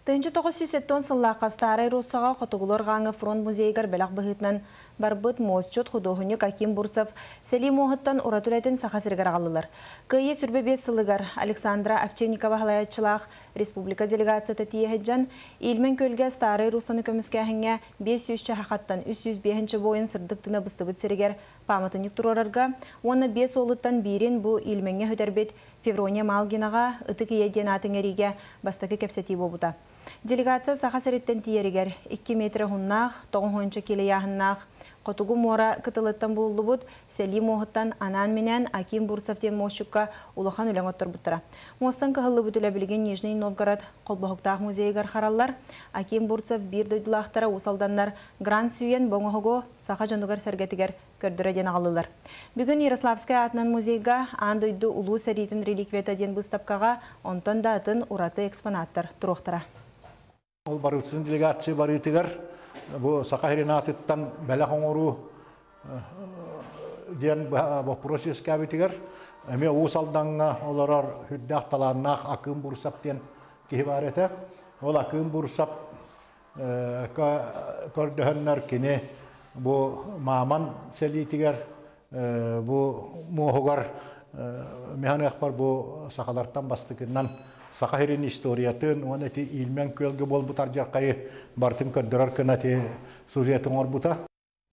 1970 сыллаахха Старай Руссаҕа Хотугулуу-Арҕааҥҥы фронт музейыгар бэлэх быһыытынан барбыт муосчут худуоһунньук Аким Бурцев сэлии муоһуттан ураты үлэтин Саха сиригэр аҕаллылар. Кыайыы 25 сылыгар Александра Овчинникова салайааччылаах республика делегацията тиийэ сылдьан, Ильмень күөлгэ Старай Руссаны көмүскээһиҥҥэ 500 чаһахаттан 305 буойун сырдык тына быстыбыт сиригэр пааматынньык туруорарга уонна биэс уолуттан биирин бу Ильмеҥҥэ сүтэрбит Феврония Малгинаҕа Ытык Ийэ диэн аатын иҥэриигэ бастакы кэпсэтии буолбута. Делегация Саха сириттэн тиийэригэр 2 метр уһуннаах, 90 киилэ ыйааһыннаах Хотугу муора кытылыттан булуллубут сэлии муоһуттан анаан-минээн Аким Бурцев диэн муосчукка улахан үлэ оҥотторбуттара. Муостан кыһыллыбыт үлэ билигин Нижний Новгород холбоһуктаах музейыгар хараллар. Аким Бурцев биир дойдулаахтара Уус Алданнар грант сүүйэн бу оҥоһугу саха дьонугар-сэргэтигэр көрдөрө диэн аҕаллылар. Бүгүн Ярославскай аатынан музейга Аан дойду Улуу сэриитин реликвията диэн быыстапкаҕа онтон да атын ураты экспонаттар туруохтара. Ол барыытын делегация барыытыгар бу Саха сирин аатыттан бэлэх оҥоруу диэн боппуруос үөскээбитигэр эмиэ Уус Алдаҥҥа олорор сүрдээх талааннаах Акыым Бурсап диэн киһи баар этэ. Ол Акыым Бурсап көрдөһөннөр кини бу Мааман сэлиитигэр бу муоһугар механыахпар бу сахалартан бастакынан саха сирин историятын уонна ити Ильмен күөлгэ буолбут ардьархайы барытын көрдөрөр гына ити сюжет оҥорбута.